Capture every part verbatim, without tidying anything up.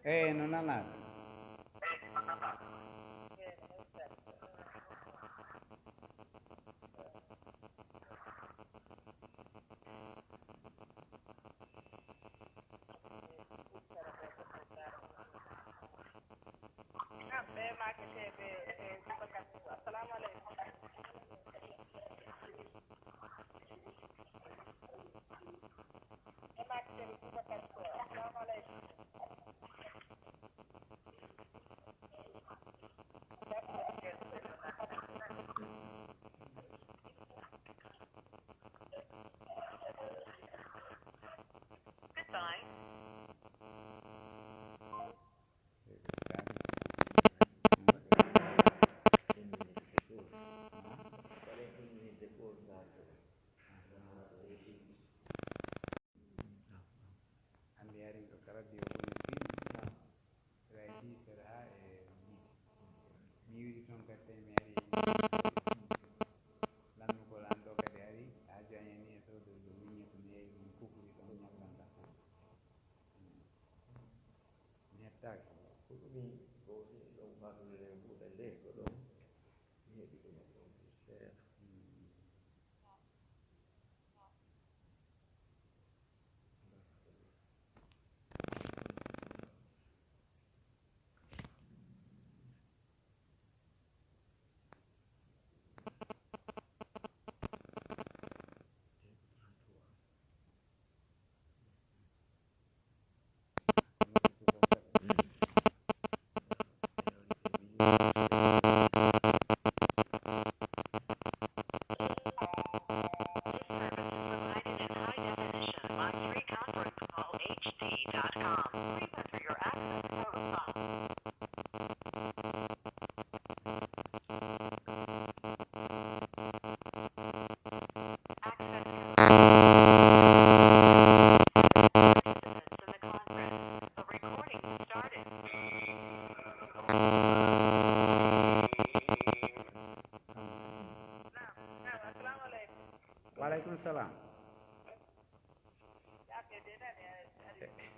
Eyi, no nanaa. Ɓe maketeeɓe e Boubacar Sow, assalamu aleykum. Ɓe maketeeɓe Boubacar Sow, assalamu aleykum. Goodbye. Anndi yarin ko kala diwo ko no fi. Aɗa yiɗi seeɗa haa e yiite. Mi wiɗi toon kadi tawi mi ari e yiite. Lannugol an ɗo kadi ari, haa jooni en e soodol ɗo miññe ko mi yeeyi ɗum kufri ɗon ñallan ɗa fof. Mi hettaaki. Ko ɗum ko ɗum ɗon fatude ɗen kuuɗe nde ko ɗum mi heɓi ɗum e ɗum seeɗa. Wa aleykum salam.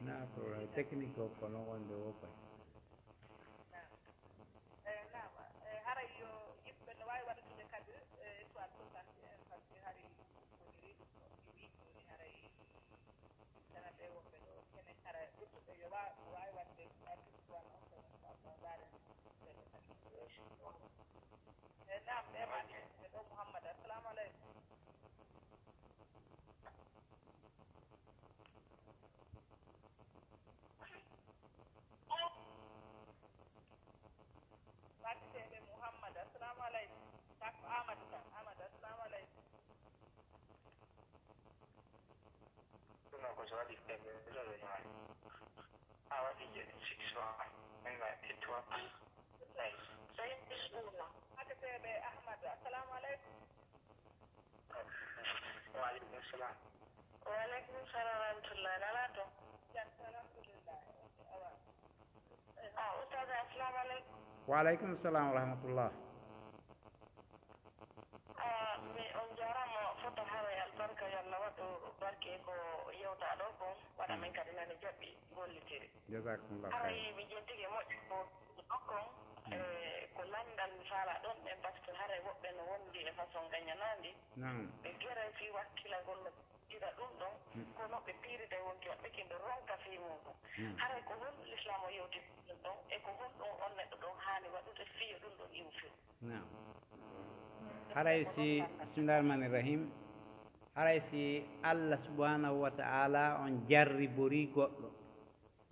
Na problème technique o kono wonde o koy. Naam. Eh, naam. Eh, haray yo yimɓe no waawi waɗtude kadi, eh, étoile soixante et un, par ce que hari ko iri ɗum ɗo, mi wi ko woni haray dana ɓe wonɓe ɗo, kene hara ɓurtuɓe yo wa-, waawi waɗde étoile soixante et un, kono ɗum ɗo ndaaren ɓe ɗo kadi. Eh, naam, ɓe ma, ɓe ɗo Mouhammad, assalamu aleykum. Fatima Mouhammad, assalamu aleykum. Kanko Amadou Kane, Amadou, assalamu aleykum. Ɗum ko so waɗi ɓe, ɓe, ɓe, ɓe, a waɗi je six fois, min waɗi trois. Eyi. Fatima Ahmad, assalamu aleykum. Wa aleykum salam. Wa aleykum salam wa rahmatullah. Nana to? Jam, alhamdulillah. Awa. Ah, Oustaz, assalamu aleykum. Wa aleykum salam wa rahmatullah. Ah, mi on jaaraama fota haray albarka, yo Allah waɗu barke ko yewtaa ɗo kon, waɗa min kadi nani jaɓɓi gollitiri. Jazakumullah khairan. Haray mi jettike moƴƴo ko ɗo kon, e ko lanndal mi faalaa ɗon ɗen, par ce que haray woɓɓe no wondi e façon gañanaandi. Naam. Ɓe gere fii wakkilagol no ira ɗum ɗon, mm, kono ɓe piirida wonki maɓɓe kin ɓe ronka fii muɗum. Mm. Haray ko hol Lislaam o yewti ɗum ɗon, e ko honɗum on neɗɗo ɗon haani waɗude fii yo ɗum ɗon iwu few? Naam. Haray si, bismillahir rahmanir rahim, haray si Allah subhanahu wa ta'ala on jarriborii goɗɗo,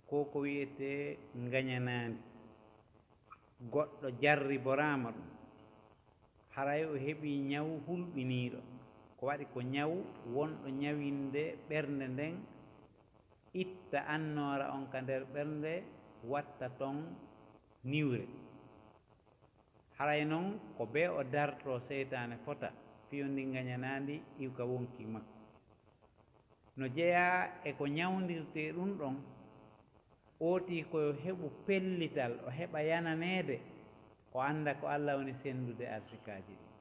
ko ko wi'etee ngañanaandi, goɗɗo jarriboraama ɗum, haray o heɓii ñaw hulɓiniiɗo, ko waɗi ko ñaw wonɗo ñawinde ɓernde nden, itta annoora on ka nder ɓernde, watta ton niwre. Haray non ko bee o dartoo seytaane fota, fii yo ndi ngañanaandi iwka wonkii makko. No jeyaa e ko ñawndirtee ɗum ɗon, ootii ko yo heɓu pellital, o heɓa yananeede, o annda ko Alla woni senndude arsikaaji ɗin.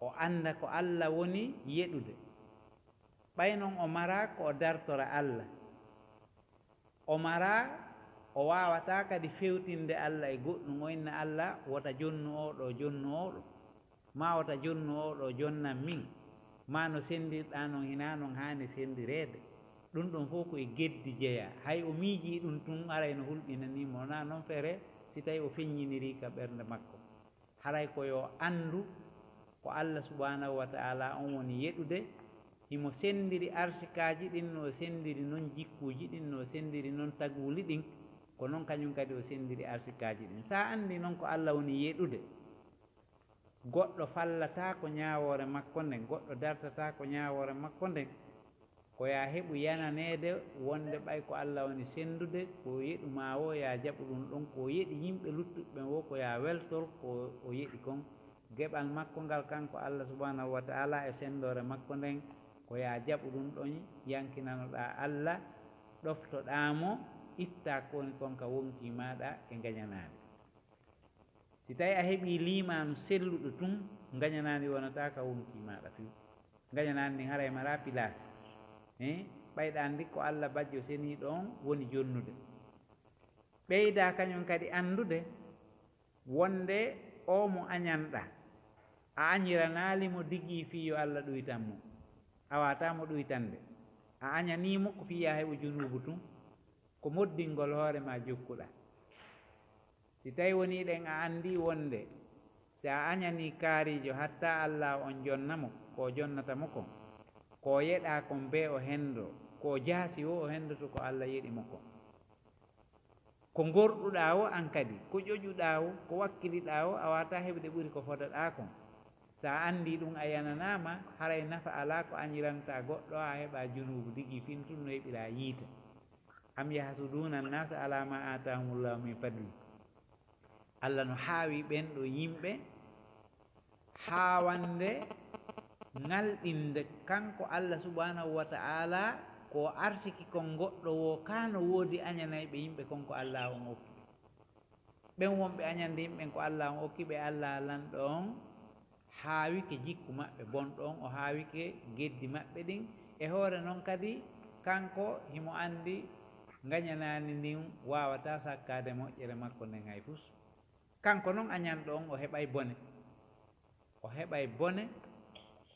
O annda ko Alla woni yeɗude. Ɓay non o maraa ko o dartora Alla, O maraa, o waawataa kadi fewtinde Alla e goɗɗum, o inna Alla wota jonnu oo ɗoo, jonnu oo ɗoo, maa wota jonnu oo ɗoo jonnan min, maa no senndirɗaa non, hinaa non haani senndireede. Ɗum ɗon fof ko e geddi jeyaa. Hay o miijii ɗum tun, aray no hulɓinanii mo. Wonaa non feere si tawii o feññinirii ka ɓernde makko. Haray ko yo anndu ko Alla subhaanahu wa ta'aalaa on woni yeɗude, himo senndiri arsikaaji ɗin no o senndiri non jikkuuji ɗin, no o senndiri non taguuli ɗin, ko non kañum kadi o senndiri arsikaaji ɗin. Sa anndi non ko Alla woni yeɗude, goɗɗo fallataako ñaawoore makko nden, goɗɗo dartataako ñaawoore makko nden, ko yaa heɓu yananeede wonde ɓay ko Alla woni senndude, ko yeɗu maa woo yaa jaɓu ɗum ɗon, ko yeɗi yimɓe luttuɓe ɓen woo ko yaa weltor ko o yeɗi kon. Geɓal makko ngal kanko Alla subhaanahu wa ta'aalaa e senndoore makko nden, ko yaa jaɓu ɗum ɗon, yankinanoɗaa Alla, ɗoftoɗaa mo, ittaa ko woni kon ka wonkii maaɗa e ngañanaade. Si tawii a heɓii liimaanu selluɗo tun, ngañanaandi wonataa ka wonkii maaɗa few. Ngañanaandi ndin haray maraa pilaasi. He? Ɓayɗaandi ko Alla bajjo seniiɗo on woni jonnude. Ɓeydaa kañum kadi anndude wonde oo mo añanɗaa, a añiranaali mo digii fii yo Alla ɗuytan mo. A waawataa mo ɗuytande. A añanii mo ko fii yaa heɓu junuubu tun. Ko moddingol hoore maa jokkuɗaa. Si tawii wonii ɗen a anndii wonde si a añanii kaariijo hatta Allaahu on jonna mo, ko o jonnata mo kon, ko o yeɗaa kon bee o henndoo, ko o jaasi woo o henndoto ko Alla yeɗi mo kon. Ko ngorɗuɗaa woo an kadi, ko ƴoƴuɗaa woo, ko wakkiliɗaa woo, a waawataa heɓude ɓuri ko fodoɗaa kon. Si a anndii ɗum a yananaama, haray nafa alaa ko añirantaa goɗɗo, a heɓaa junuubu digii fin tun no heɓiraa yiite. Am yahsuduuna annaasa alaa maa aataahumullahu min fadli. Alla no haawi ɓen ɗoo yimɓe haawande ŋalɗinde kanko Alla subhaanahu wa ta'aalaa ko arsiki kon goɗɗo woo kaa no woodi añanayɓe yimɓe kon ko Alla on okki. Ɓen wonɓe añande yimɓe ɓen ko Alla on okki ɓe, Alla lanɗo on haawike jikku maɓɓe bonɗo on, o haawike geddi maɓɓe ɗin. E hoore non kadi, kanko himo anndi ngañanaandi ndin waawataa sakkaade moƴƴere makko nden hay fus. Kanko non añanɗo on, o heɓay bone. O heɓay bone,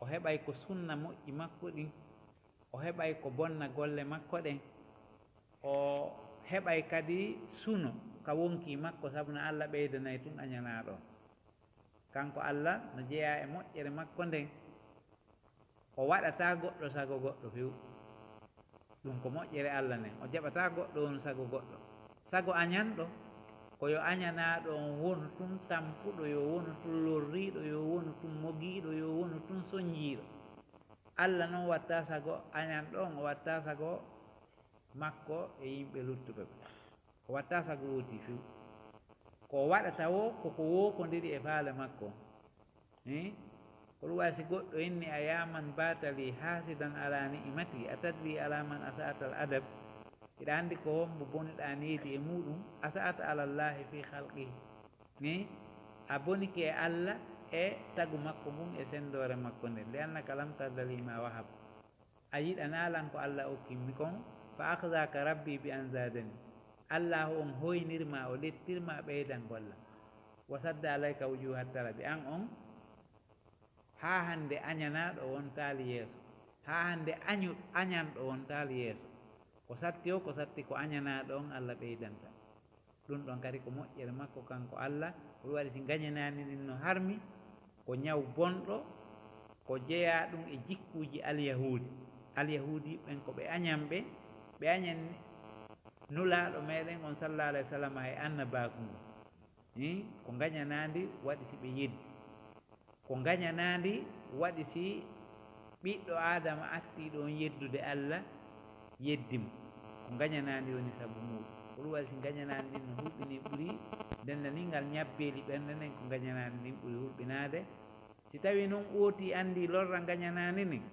o heɓay ko sunna moƴƴi makko ɗin, o heɓay ko bonna golle makko ɗen, o heɓay kadi suno ka wonkii makko, sabu no Alla ɓeydanay tun añanaaɗo on. Kanko Alla no jeyaa e moƴƴere makko nden. O waɗataa goɗɗo sago goɗɗo few. Ɗum ko moƴƴere Alla nden. O jaɓataa goɗɗo on sago goɗɗo. Sago añanɗo, ko yo añanaaɗo on wonu tun tampuɗo, yo wonu tun lorriiɗo, yo wonu tun mogiiɗo, yo wonu tun sonjiiɗo. Alla non wattaa sago añanɗo on, o wattaa sago makko e yimɓe luttuɓe ɓen. O wattaa sago wooti few. Ko o waɗata woo, ko ko wookondiri e faale makko. Hii? Ko ɗum wayi si goɗɗo inni: "A yaa man baata lii haasidan alaa ni'imati, a tadrii alaa man asa'ata al adab?" Hiɗa anndi ko hombo boniɗaa needi e muuɗum? "Asa'ata alallaahi fii khalqihi." Hii? A bonike e Alla e tagu makko ngun e senndoore makko nden. "Li annaka lam tarda lii maa wahab." A yiɗanaa lan ko Alla okkimmi kon. "Fa akhzaaka rabbii bi an zaadanii." Allaahu on hoynir ma, o lettir ma ɓeydangol lan. "Wa sadda alayka wujuuha talabi." An on, haa hannde añanaaɗo wontaali yeeso. Haa hannde añu-, añanɗo wontaali yeeso. Ko satti o, ko satti ko añanaaɗo on Alla ɓeydanta. Ɗum ɗon kadi ko moƴƴere makko kanko Alla. Ko ɗum waɗi si ngañanaandi ndin no harmi, ko ñaw bonɗo, ko jeyaa ɗum e jikkuuji alyahuudi. Alyahuudi ɓen ko ɓe añanɓe, ɓe añani Nulaaɗo meɗen on sallallahu alayhi wa sallam e annabaaku ngun. Hii, ko ngañanaandi waɗi si ɓe yeddi. Ko ngañanaandi waɗi si ɓiɗɗo Aadama attii ɗon yeddude Alla, yeddi mo. Ko ngañanaandi woni sabu muuɗum. Ko ɗum waɗi si ngañanaandi ndin no hulɓinii ɓuri denndaningal ñabbeeli ɓernde nden, ko ngañanaandi ndin ɓuri hulɓinaade. Si tawii non ootii anndii lorra ngañanaandi ndin,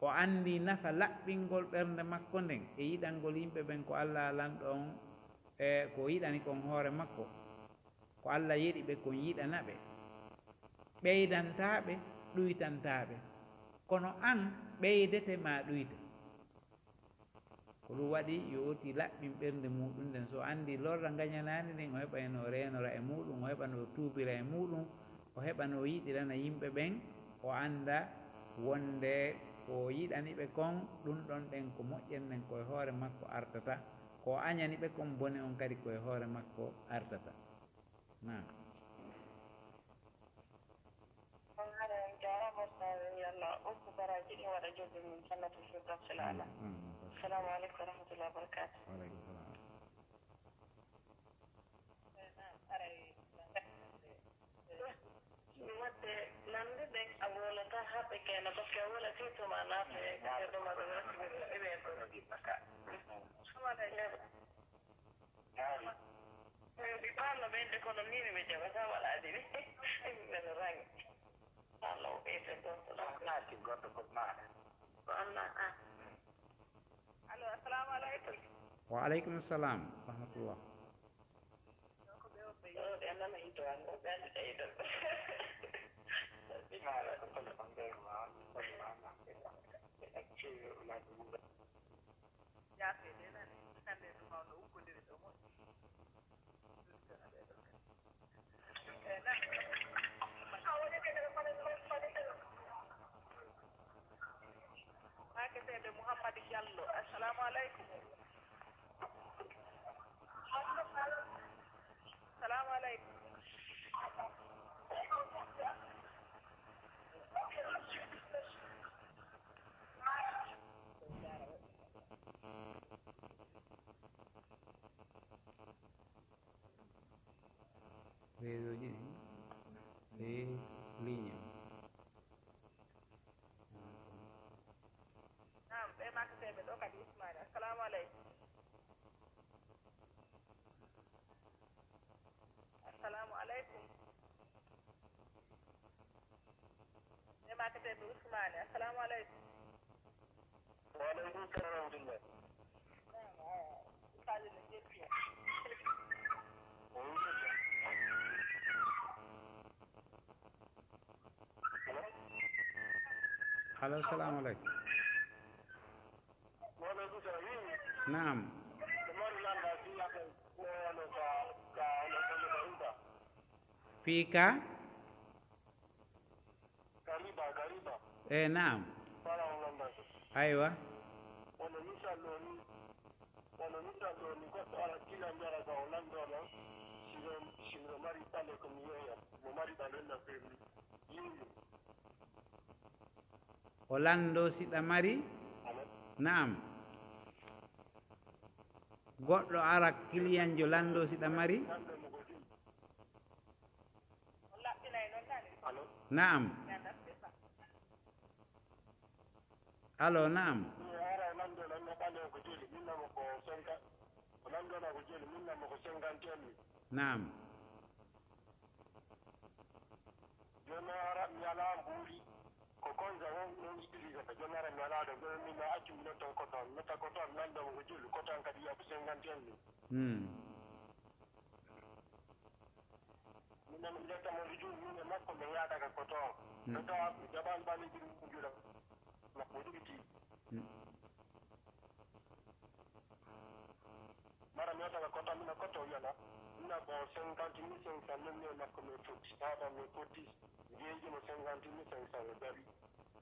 o anndii nafa laɓɓingol ɓernde makko nden e yiɗangol yimɓe ɓen ko Alla lanɗo on, e ko yiɗani kon hoore makko. Ko Alla yeɗi ɓe kon yiɗana ɓe. Ɓeydantaa ɓe, ɗuytantaa ɓe. Kono an, ɓeydete maa ɗuyte. Ko Ɗum waɗi yo oti laɓɓin ɓernde muuɗum nden. So o anndii lorra ngañanaandi ndin, o heɓa no o reenora e muuɗum, o heɓa no o tuubira e muuɗum, o heɓa no o yiɗirana yimɓe ɓen, o annda wonde ko o yiɗani ɓe kon, ɗum ɗon ɗen ko moƴƴere nden ko e hoore makko artata, ko o añani ɓe kon bone on kadi ko e hoore makko artata. Naam. On hare on jaaraama, Ustaaz, yalla okku baraaji ɗin waɗa joɓɓe mum Jannatul Firdawsil A'la. Assalamu aleykum wa rahmatullahi wa barakatuh. Wa aleykum salam. Wadde lamnde ɓen a wowlataa haa ɓe kayna, parce que a wowlatii tuma naata e ɓe ɗo ma ɓe wasi ɓe ɓe ɓe ɗo ɗi baka. Ɗi parlo ɓen de kono mini ɓe jaɓata wala adini. Ɓe no rangi. Parlo o ɓeyde goɗɗo ɗo. Naati goɗɗo ko maaɗa. Ko Allah an. Allo, assalamu aleykum. Wa aleykum salam wa rahmatullah. Maketeeɓe Mouhammad Diallo, assalamu aleykum. Salamu aleykum. Réseau ji ɗi, ɗi ligne. Naam, ɓe makkateeɓe ɗo kadi Usmaani. Assalamu aleykum. Assalamu aleykum. Ɓe makkateeɓe Usmaani. Assalamu aleykum. Wa aleykum salam wa rahmatullah. Naam, awa. Ustaaji no jetti. Allo, salamu aleykum. Naam. Fii ka? Gariba, Gariba. Eh, naam. Fala on landa. Aywa. Wano misal ɗo ni, wano misal ɗo ni, goɗɗo ara kila njara ka o lando non, si ɗo, si miɗo mari ɓale ko mi yeeya, mo mari ɓale na ko mi yiwi. O lando siɗa mari? Alo? Naam. Goɗɗo ara kiliyanjo lando siɗa mari? Lando mo ko ɗum. Naam. Allo, naam. Naam. Jooni ara mi alaa mbuuɗi. Ko konza on, on utilisata. Jooni ara mi alaa ɗo. Jooni min no accu mi notta ko toon. Notta ko toon, lando mo ko jolli. Ko toon kadi yaɓu cinquante et un mille. Hmm. Minen mi ƴetta mo rijum, min e makko min yaadaka ko toon. Mm. So tawa mi jaɓaani bani ɗum juuɗe makko, o ɗigiti. Mm. Mara mi yotaka ko toon, mina ko toon wiyana, mina ko cinquante mille cinq cent, min e makko min fotti. Tawa ɗon min fotti, jeeji mo cinquante mille cinq cent, o jaɓi.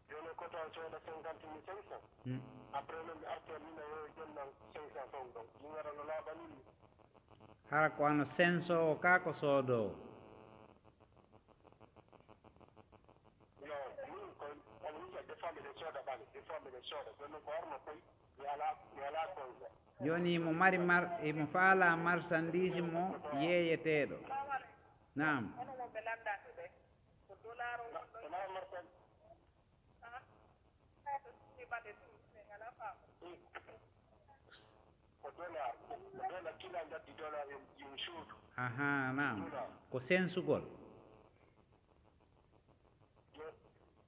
Jooni ko toon sooda cinquante mille cinq cent. Mm. Après, min mi arta, mina yo jonnan cinq cent ton ɗon. Ɗum waɗa no laaɓani mi. Hara ko ano sensoowo ka ko soodoowo? Yo, min ko, on wiya des fois miɗen sooda ɓale, des fois miɗen sooda. Jooni ko horno koy, mi alaa, mi alaa konko. Jooni mo mari mar-, imo faala marsandiisi mo yeeyeteeɗo. Naam. Hono wonɓe lanndaɓe ɓe? Ko dollar o wonɗo. Ko marsan-, Ko dollar, ko dollar, kila ngaddi dollar en, en suudu. Aha, naam. Dollar. Ko sensugol. Yo,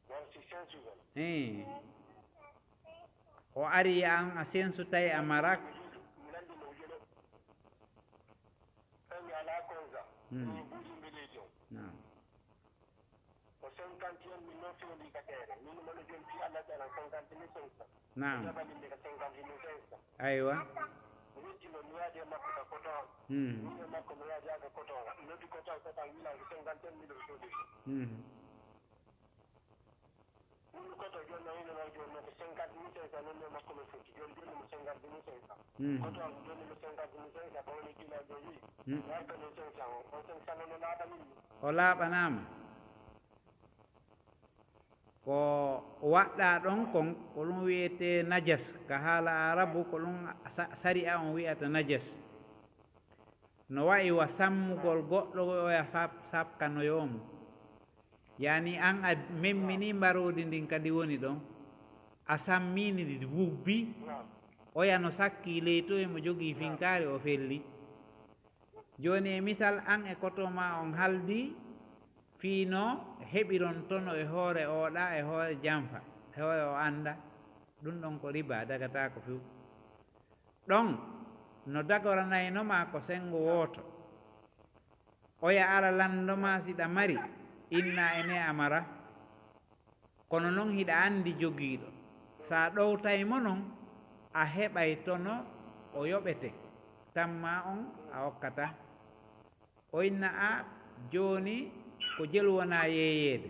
yo si sensugol. Eh. O ari an a sensu tawi a marak. Mi nandi mo wujeno. Tawi mi alaa konza. Hmm. Mi buuji mbeleejo. Naam. Ko cinquante et un mille non fewndi ka teere. Min mo no jom fi Allah taala cinquante mille cinq cents. Naam. Jaɓani mi ka cinquante mille cinq cents. Aywa. Mi yetti mo, mi yaadi e makko ka Coton. Hmm. Min e makko mi yaadi ka Coton. Mi noddi Coton, Coton wiila ko cinquante et un mille o soodi. Hmm. Min Coton joni o wiino noon joni noon ko cinquante mille cinq cents, noddi e makko mi fotti. Joni joni mo cinquante mille cinq cents. Hmm. Coton joni mo cinquante mille cinq cents, ko woni kilo joni. Hmm. Warta mo cinq cents o. On cinq cents noon no laaɓani mi. O laaɓanaama. Ko waɗɗaa ɗon kon, ko ɗum wiyetee najas. Ka haala Aarabu, ko ɗum sa-, sari'a on wi'ata najas. No wa'i wa sammugol goɗɗo oya sab-, sabkanoyoo mo. Yaani an a memmini mbaroodi ndin kadi woni ɗon. A sammini ndi wubbi. Oya no sakkii ley to e mo jogii finkaari o felli. Jooni e misal, an e koto maa on haldii fii no heɓiron tono e hoore ooɗa, e hoore janfa, e hoore o annda. Ɗum ɗon ko riba, dagataako few. Ɗon no dagoranayno maa ko senngo wooto. Oya ara lanndo maa si ɗa mari, inna enee a mara. Kono non hiɗa anndi jogiiɗo. Si a ɗowtay mo non, a heɓay tono o yoɓete, tammaa on a okkataa. O inna a jooni ko jelu wonaa yeeyeede.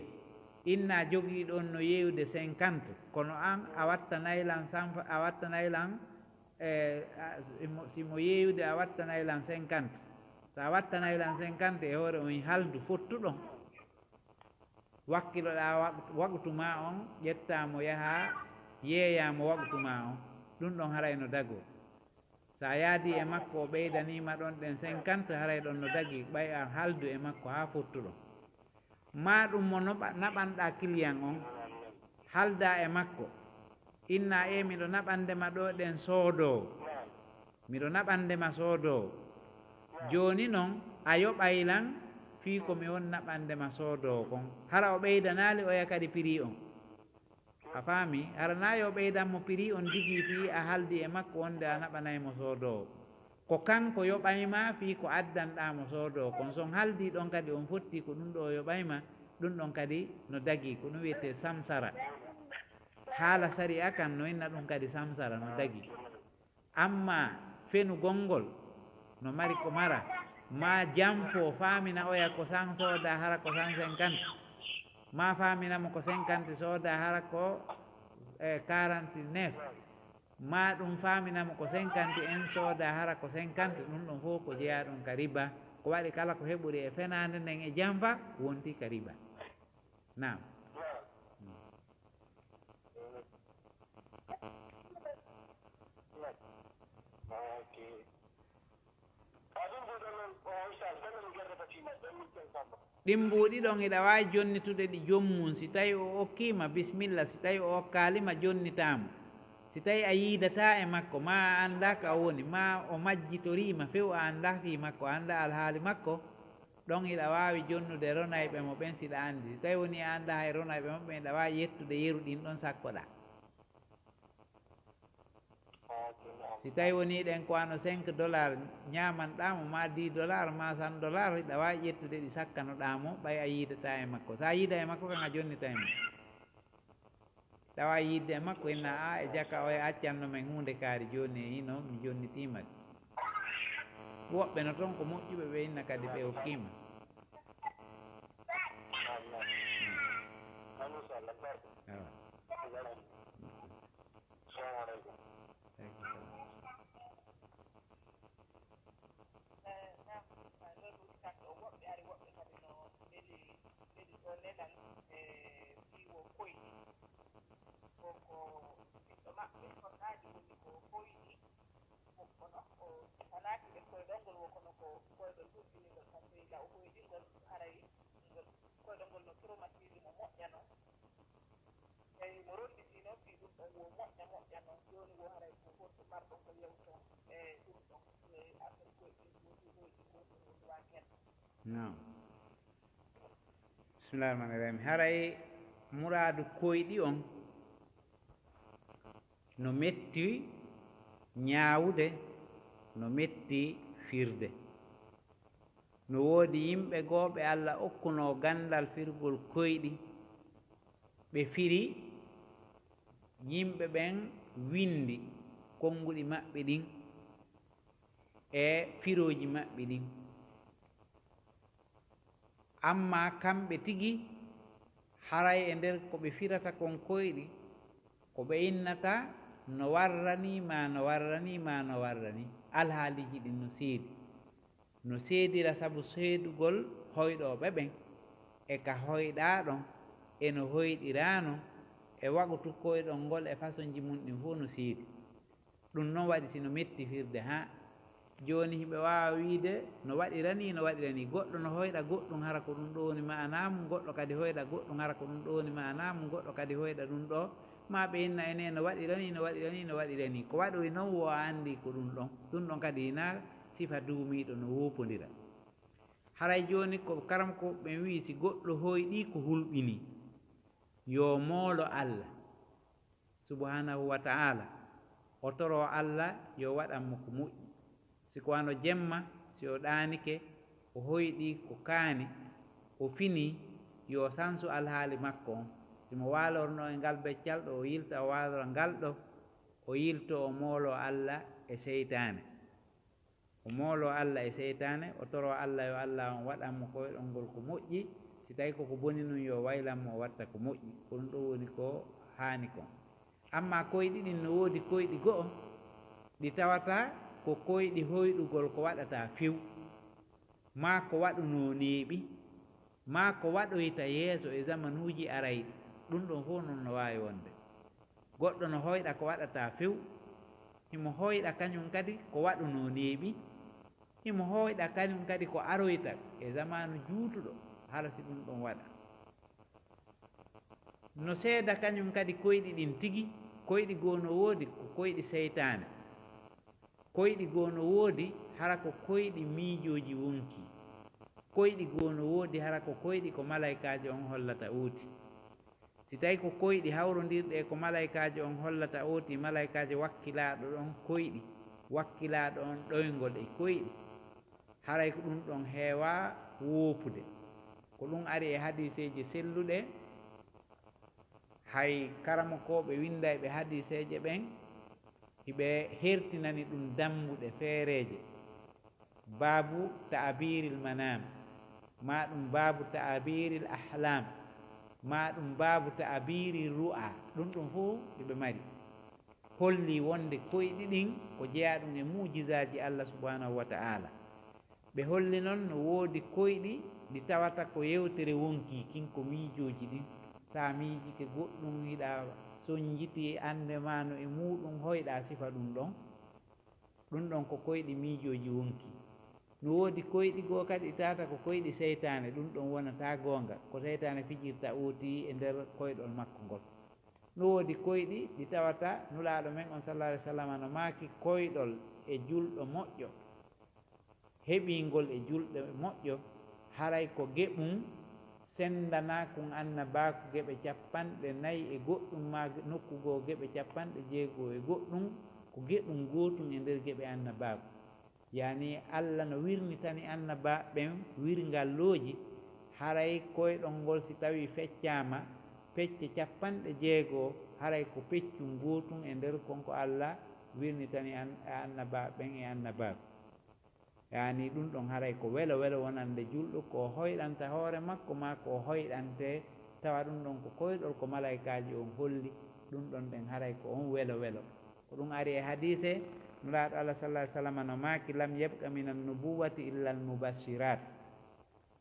Inna jogiiɗo on no yeeyude cinquante, kono an a wattanay lan sanfa-, a wattanay lan, eh, a, si mo, si mo yeeyude a wattanay lan cinquante. Si a wattanay lan cinquante e hoore on haldu fottuɗon. Wakkiloɗaa waq-, waqtu maa on, ƴettaa mo yahaa, yeeyaa mo waqtu maa on. Ɗum ɗon haray no dagoo. Si a yaadii e makko, o ɓeydanii ma ɗon ɗen cinquante, haray ɗon no dagii, ɓay a haldu e makko haa fottuɗon. Maa ɗum mo noɓa-, naɓanɗaa kiliyan on, haldaa e makko, innaa, ee, miɗo naɓande ma ɗoo ɗen soodoowo. Miɗo naɓande ma soodoowo. Jooni non, a yoɓay lan fii ko mi woni naɓande ma soodoowo kon. Hara o ɓeydanaali oya kadi pirii on? A faami? Hara naa yo ɓeydan mo pirii on tigi fii a haldi e makko wonde a naɓanay mo soodoowo. Ko kanko yoɓay ma fii ko addanɗaa mo soodoowo kon. Si on haldii ɗon kadi on fottii ko ɗum ɗoo o yoɓay ma, ɗum ɗon kadi no dagii. Ko ɗum wiyetee samsara. Haala sari'a kan no inna ɗum kadi samsara, no dagii. Amma fenugol ngol no mari ko mara, maa janfo faamina oya ko cent sooda hara ko cent cinquante, maa faamina mo ko cinquante sooda hara ko, eh, quarante-neuf, maa ɗum faamina mo ko cinquante et un sooda hara ko cinquante, ɗum ɗon fof ko jeyaa ɗum ka riba. Ko waɗi kala ko heɓuri e fenaande nden e janfa wonti ka riba. Naam. Ɗin mbuuɗi ɗon hiɗa waawi jonnitude ɗi joom mum. Si tawi o okkii ma, bisimilla. Si tawi o okkaali ma, jonnitaa mo. Si tawi a yiidataa e makko, maa a anndaa ka o woni, maa o majjitorii ma few, a anndaa fii makko, a anndaa alhaali makko, ɗon hiɗa waawi jonnude ronayɓe mo ɓen si ɗa anndi. Si tawi wonii a anndaa hay ronayɓe mo ɓen, hiɗa waawi yettude yeru ɗin ɗon sakkoɗaa. Si tawi wonii ɗen ko wano cinq dollars ñaamanɗaa mo, maa dix dollars, maa cent dollars, hiɗa waawi ƴettude ɗi sakkanoɗaa mo, ɓay a yiidataa e makko. Si a yiidaa e makko kan, a jonnitaa e makko. Tawa yiide e makko, inna a e jaka o e accanno men huunde kaari jooni e hino mi jonnitiima ɗi. Woɓɓe no toon ko moƴƴuɓe, ɓe inna kadi ɓe okkiima. Awa. Aleykum salam. Eh, naam, eh, ɗon ɗum tan ɗo woɓɓe ari, woɓɓe kadi no neli, neli ɗo nelal, eh, fii wo koyɗi. Ko, ko ɓiɗɗo maɓɓe korɗaaji woni ko koyɗi. Ko, kono o salaaki ɓe koyɗol ngol, wo kono ko koyɗol huɓɓiningol, par ce que ila o hoyɗingol, haray ngol koyɗol ngol no traumatisé mo moƴƴa non. Eyi, mo ronditi noon fii ɗum ɗon wo moƴƴa, moƴƴa noon. Jooni wo haray ko honto marɗon ko yewton e ɗum ɗon, e affaire koyɗi ɗin, ko ɗi hoyɗi, ko ɗum woni waaki hen. Naam. Bismillaahi rahmaani rahiim. Haray muraadu koyɗi on no metti ñaawude, no metti firde. No woodi yimɓe goo ɓe Alla okkunoo ganndal firgol koyɗi, Ɓe firi, yimɓe ɓen winndi konnguɗi maɓɓe ɗin e firooji maɓɓe ɗin. Ammaa kamɓe tigi, haray e nder ko ɓe firata kon koyɗi, ko ɓe innata no warra nii maa no warra nii maa no warra nii, alhaaliiji ɗin no seedi. No seedira sabu seedugol hoyɗooɓe ɓen, e ka hoyɗaa ɗon, e no hoyɗiraa non, e waqutu koyɗol ngol e fasonji mun ɗin fow no seedi. Ɗun non waɗi si no metti firde, haa jooni hiɓe waawa wi'ude no waɗira nii, no waɗira nii. Goɗɗo no hoyɗa goɗɗun, hara ko ɗun ɗoo woni ma'anaa mun, goɗɗo kadi hoyɗa goɗɗun, hara ko ɗun ɗoo woni ma'anaa mun, goɗɗo kadi hoyɗa ɗun ɗoo. Maa ɓe inna enee no waɗira nii, no waɗira nii, no waɗira nii. Ko waɗoyi non wo a anndii ko ɗun ɗon. Ɗun ɗon kadi hinaa sifa duumiiɗo no woopondira. Haray jooni ko karamokooɓe ɓen wi'i, si goɗɗo hoyɗii ko hulɓinii, yo moolo Alla subhaanahu wa ta'aala, o toroo Alla yo waɗan mo ko moƴƴi. Si ko wano jemma, si o ɗaanike, o hoyɗii ko kaani, o finii, yo o sansu alhaali makko on. Si mo waalornoo e ngal beccal ɗoo, o yilta o waalora ngal ɗoo, o yiltoo o mooloo Alla e seytaane. O mooloo Alla e seytaane, o toroo Alla yo Alla on waɗan mo koyɗol ngol ko moƴƴi, si tawii ko ko boni nun yo waylan mo o watta ko moƴƴi. Ko ɗun ɗoo woni ko haani kon. Ammaa koyɗi ɗin no woodi koyɗi go'o ɗi tawata ko koyɗi hoyɗugol ko waɗata few, maa ko waɗunoo neeɓi, maa ko waɗoyta yeeso e zamanuuji arayɗi. Ɗun ɗon fow non no waawi wonde. Goɗɗo no hoyɗa ko waɗata few, himo hoyɗa kañun kadi ko waɗunoo neeɓi, himo hoyɗa kañun kadi ko aroyta e zamaanu juutuɗo, hara si ɗun ɗon waɗa. No seeda kañun kadi koyɗi ɗin tigi, koyɗi goo no woodi ko koyɗi seytaane. Koyɗi goo no woodi hara ko koyɗi miijooji wonkii. Koyɗi goo no woodi hara ko koyɗi ko malaykaajo on hollata ooti. Si tawii ko koyɗi hawrondirɗi e ko malaykaajo on hollata ooti, malaykaajo wakkilaaɗo ɗon koyɗi, wakkilaaɗo on ɗoyngol e koyɗi, haray ko ɗun ɗon heewaa woopude. Ko ɗun ari e hadiiseeje selluɗe, hay karamokooɓe winndayɓe hadiiseeje ɓen, hiɓe hertinani ɗun dammbuɗe feereeje. Baabu ta'abiiril manaam, maa ɗun baabu ta'abiiril ahlaam, maa ɗun baabu ta'abiiril ru'aa, ɗun ɗon fow hiɓe mari. Hollii wonde koyɗi ɗin ko jeyaaɗun e mu'jizaaji Alla subhaanahu wa ta'aala. Ɓe holli non no woodi koyɗi ɗi tawata ko yewtere wonkii kin, ko miijooji ɗin. Si a miijike goɗɗun, hiɗa sonjiti annde maa no e muuɗun, hoyɗa sifa ɗun ɗon. Ɗun ɗon ko koyɗi miijooji wonkii. No woodi koyɗi goo kadi ɗi tawata ko koyɗi seytaane, ɗun ɗon wonataa goonga, ko seytaane fijirta ooti e nder koyɗol makko ngol. No woodi koyɗi ɗi tawata Nulaaɗo men on, sallallaahu alayhi wa sallam, no maaki, koyɗol e julɗo moƴƴo, heɓiingol e julɗo moƴƴo, haray ko geɓun sendanaakun annabaaku geɓe cappanɗe nayi e goɗɗun, maa nokku goo geɓe cappanɗe jeego e goɗɗun, ko geɓun gootun e nder geɓe annabaaku. Yaani, Alla no wirnitani annabaaɓe ɓen wirngallooji, haray koyɗol ngol si tawii feccaama pecce cappanɗe jeego, haray ko peccun gootun e nder kon ko Alla wirnitani an-, annabaaɓe ɓen e annabaaku. Yaani, ɗun ɗon haray ko welo welo wonande julɗo, ko o hoyɗanta hoore makko, maa ko o hoyɗante, tawa ɗun ɗon ko koyɗol ko malaykaaji on holli, ɗun ɗon ɗen haray ko on welo welo. Ko ɗun ari e hadiise Nulaaɗo Alla, sallallaahu alayhi wa sallam, no maaki: "Lam yabqa minan nubuwwati illa al mubashirat."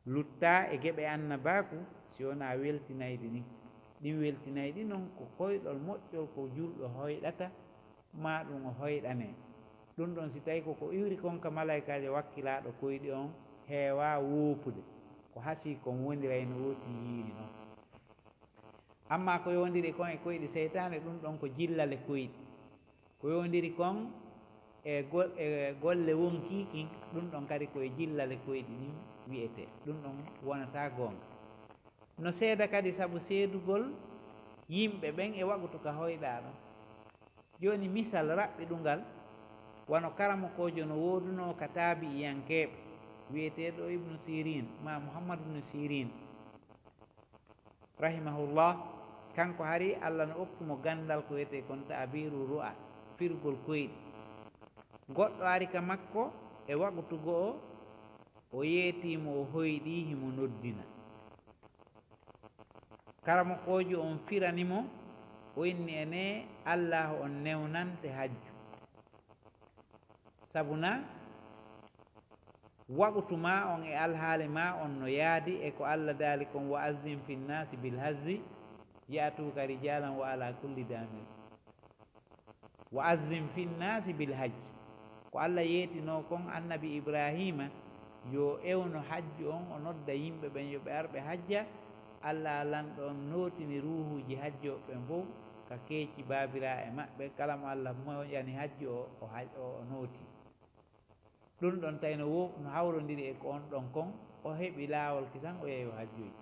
Luttaa e geɓe annabaaku si wonaa weltinayɗi ɗin. Ɗin weltinayɗi non ko koyɗol moƴƴol ko julɗo hoyɗata, maa ɗun o hoyɗanee. Ɗun ɗon si tawii ko ko iwri kon ka malaykaajo wakkilaaɗo koyɗi on, heewaa woopude. Ko hasii kon woniray no wooti yiini non. Ammaa ko yowondiri kon e koyɗi seytaane, ɗun ɗon ko jillale koyɗi. Ko yowondiri kon e go-, e golle wonkii kin, ɗun ɗon kadi ko e jillale koyɗi ɗin wi'etee. Ɗun ɗon wonataa goonga. No seeda kadi sabu seedugol yimɓe ɓen e waqutu ka hoyɗaa ɗon. Jooni misal raɓɓiɗungal, wano karamokoojo no woodunoo ka taabi'iyankeeɓe wi'eteeɗo Ibnu Sirin, maa Muhammad Ibnu Sirin, rahimahullah, Kanko hari, Allah no okki mo ganndal ko wiyetee kon ta'biiru ru'a, firgol koyɗi. Goɗɗo ari ka makko e waqutu go'o, o yeetii mo, o hoyɗii, himo noddina. Karamokoojo on firani mo, o inni, enee, Allaahu on newnante hajju. Sabu na waqutu maa on e alhaali maa on no yaadi e ko Allah daali kon, "Wa azzin fin naasi bil hajji ya'tuuka rijaalan wa ala kulli daamir." "Wa azzin fin naasi bil hajji." Ko Allah yeetinoo kon Annabi Ibraahiima, yo ewno hajju on, o nodda yimɓe ɓen yo ɓe ar ɓe hajja. Allah Lanɗo on nootini ruuhuuji hajjooɓe ɓen fow ka keeci baabiraaɓe maɓɓe. Kala mo Allah moƴani hajju o, o haj-, o, o nootii. Ɗun ɗon tawi no wo-, no hawrondiri e ko on ɗon kon, o heɓi laawol kisan o yehi o hajjoyi.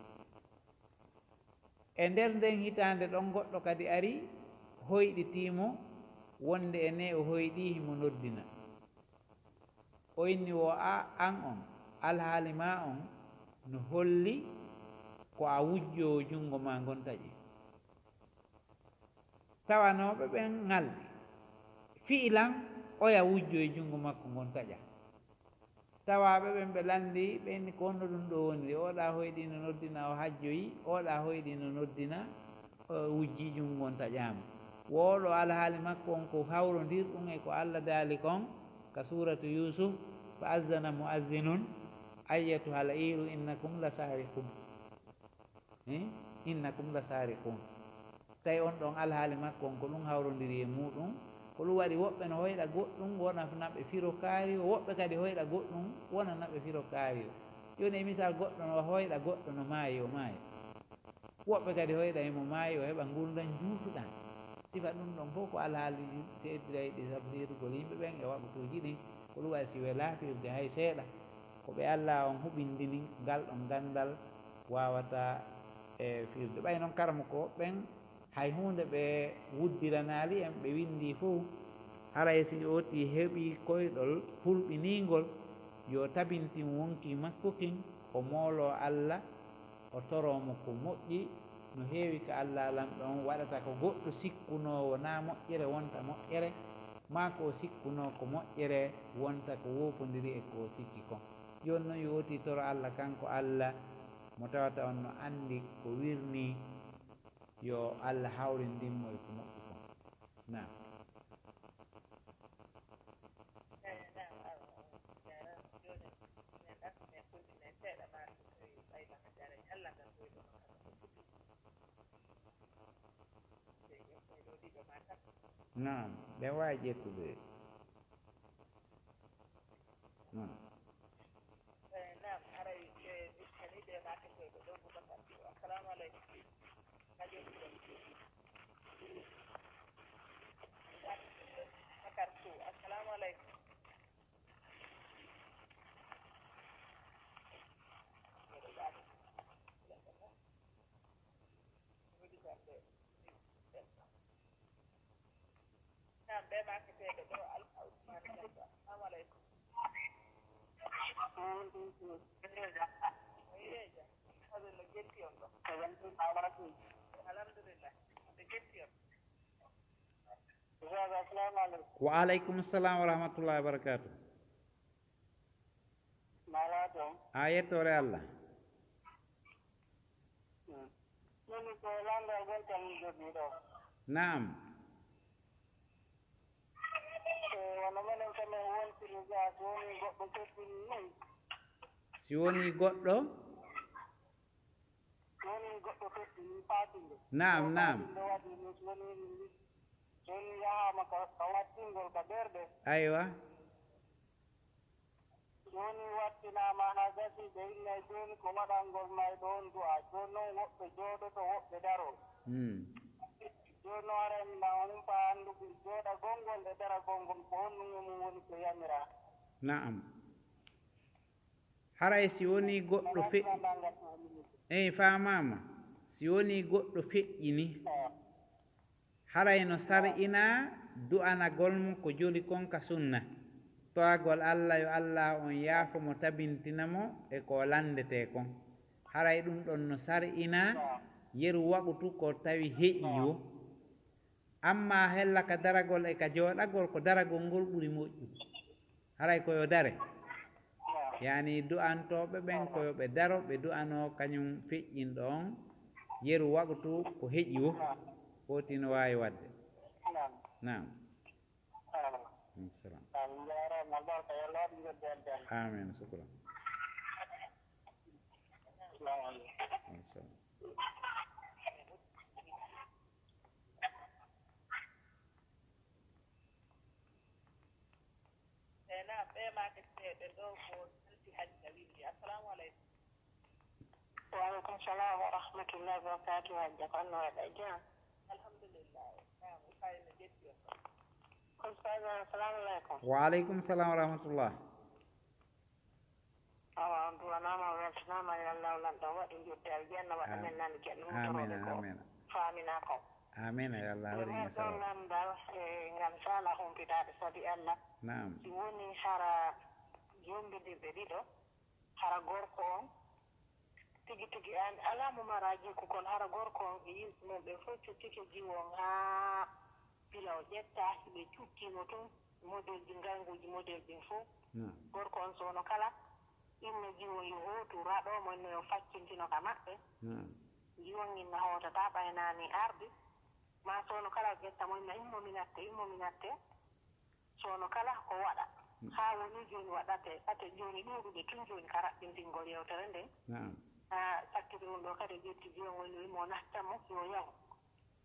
E nder nden hitaande ɗon, goɗɗo kadi ari, hoyɗitii mo wonde enee o hoyɗii, himo noddina. O inni, "Wo a, an on, alhaali maa on no holli ko a wujjoowo junngo maa ngon taƴi." Tawanooɓe ɓen ŋalɗi. Fi'ilan, oya wujjoyi junngo makko ngon taƴa. Tawaaɓe ɓen ɓe lanndii, ɓe inni, "Ko honno ɗun ɗoo woniri? Oɗa hoyɗii no noddina o hajjoyi, oɗa hoyɗii no noddina o wujjii junngo ngon taƴaama." Wo ɗoo alhaali makko on ko hawrondirɗun e ko Allah daali kon ka suuratu Yuusuf, "Fa azzana mu'azzinun ayyatuhal iiru innakum la saariqun." Eh? "Innakum la saariqun." Tawi on ɗon alhaali makko on, ko ɗun hawrondiri e muuɗun. Ko ɗun waɗi woɓɓe no hoyɗa goɗɗun, wona na ɓe firo kaari o, woɓɓe kadi hoyɗa goɗɗun, wona na ɓe firo kaari o. Jooni, e misal, goɗɗo no hoyɗa goɗɗo no maayi, o maaya. Woɓɓe kadi hoyɗa himo maayi, o heɓa ngurndan juutuɗan. Sifa ɗun ɗon fow ko alhaali seediray ɗi sabu seedugol yimɓe ɓen e waqutuuji ɗin. Ko ɗun waɗi si welaa firde hay seeɗa. Ko ɓe Allah on huɓindini ngal ɗon ganndal waawataa e firde. Ɓay non karamoko ɓen hay huunde ɓe wuddiranaali en, ɓe winndii fow. Haray si o tii heɓii koyɗol hulɓiniingol, yo tabintin wonkii makko kin, o mooloo Allah, o toroo mo ko moƴƴi. No heewi ka Allah Lanɗo on waɗata ko goɗɗo sikkunoo wonaa moƴƴere wonta moƴƴere, maa ko o sikkunoo ko moƴƴere wonta ko woofondiri e ko o sikki kon. Jooni non yo o tii toro Allah, kanko Allah mo tawata on no anndi ko wirnii, yo Allah hawrindin mo e ko moƴƴi kon. Naam. Naam, ɓe waawi ƴettude. Naam. Naam, ɓe maketeeɓe ɗo, Alfa Usmane Jallo. Assalamu aleykum. Oyeja. Alhamdulillah, ɓe jetti on ɗo. Alhamdulillah, ɓe jetti on. Ustaz, assalamu aleykum. Wa aleykum salam wa rahmatullahi wa barakatuh. Mala toon. A yettoore Allah. Hmm. Min ko lanndal ngol tan min jogii ɗo. Naam. E, wano menen ko men wontiri ga, so wonii goɗɗo teddini nii. Si wonii goɗɗo? So wonii goɗɗo teddini faatinde. Naam, naam. Faatinde waɗi nii, so wonii, so wonii yahaama ka, ka wattingol ka ɓerɗe. Aywa. Jooni wattinaama haa gasii, ɓe innay jooni ko waɗangol mayɗo on du'a. Jooni non woɓɓe jooɗoto, woɓɓe daroo. Hmm. Jooni non aran na humpaa anndugol jooɗagol ngol e daragol ngol ko honɗum e mum woni ko yamiraa. Na'am. Haray si wonii goɗɗo fe-, eey, faamaama. Si wonii goɗɗo feƴƴini, haray no sar'inaa du'anagol mo ko joli kon ka sunna, to'agol Alla yo Allaahu on yaafo mo, tabintina mo e ko lanndetee kon. Haray ɗun ɗon no sar'inaa Yeru waqutu ko tawi heƴi yo. Amma hella ka daragol e ka jooɗagol, ko daragol ngol ɓuri moƴƴude. Haray ko yo dare. Yani du'antooɓe ɓen ko yo ɓe daro, ɓe du'anoo kañum feƴƴinɗo on. Yeru waqutu ko heƴi wo. Foti no waawi waɗde. Naam. Salam. Amin, sukran. Eyi, naam, ɓe maake seeɗa ɗo ko Sirti Hajja winndi. Assalamu aleykum. Wa aleykum salam wa rahmatullahi wa barakatuh. Hajja, ko anno waɗa jam? Alhamdulillah. Naam, Ibrahima jetti on. Ko Ibrahima, assalamu aleykum. Wa aleykum salam wa rahmatullah. Awa, on duwanaama, on weltanaama, yo Allah lanɗo waɗu njudde aljanna, waɗa men nani janna. Amina, hutorooɓe ko amina. Faamina ko. Amina, yo Allah waɗu en sabab. Ɗon lanndal e ngal sala humpitaade sabi Allah. Naam. Si woni hara yommbindirɓe ɗiɗo, hara gorko on, tigi tigi an, alaa mo maraa jikku, kono hara gorko on e yimɓe mum ɓe fof cuttike jiwo on haa pila o ƴetta, ɓe cuttimo tun. Modelji, ngaynguuji model ɗin fof. Naam. Gorko on, so wonno kala inna jiwon yo hootu, raɗo mo inna yo faccintino ka maɓɓe. Naam. Jiwon inna hootata ɓay naani arde. Ma so wonno kala ƴetta mo inna immo mi natte, immo mi natte. So wonno kala ko waɗa. Mm. Haa woni jooni waɗate, ate jooni ɗuuɗude tun jooni ka raɓɓintingol yewtere nden. Naam. Haa sakkiti ɗum ɗo kadi o ƴetti jiwon on, o wimo natta mo, yo yahu.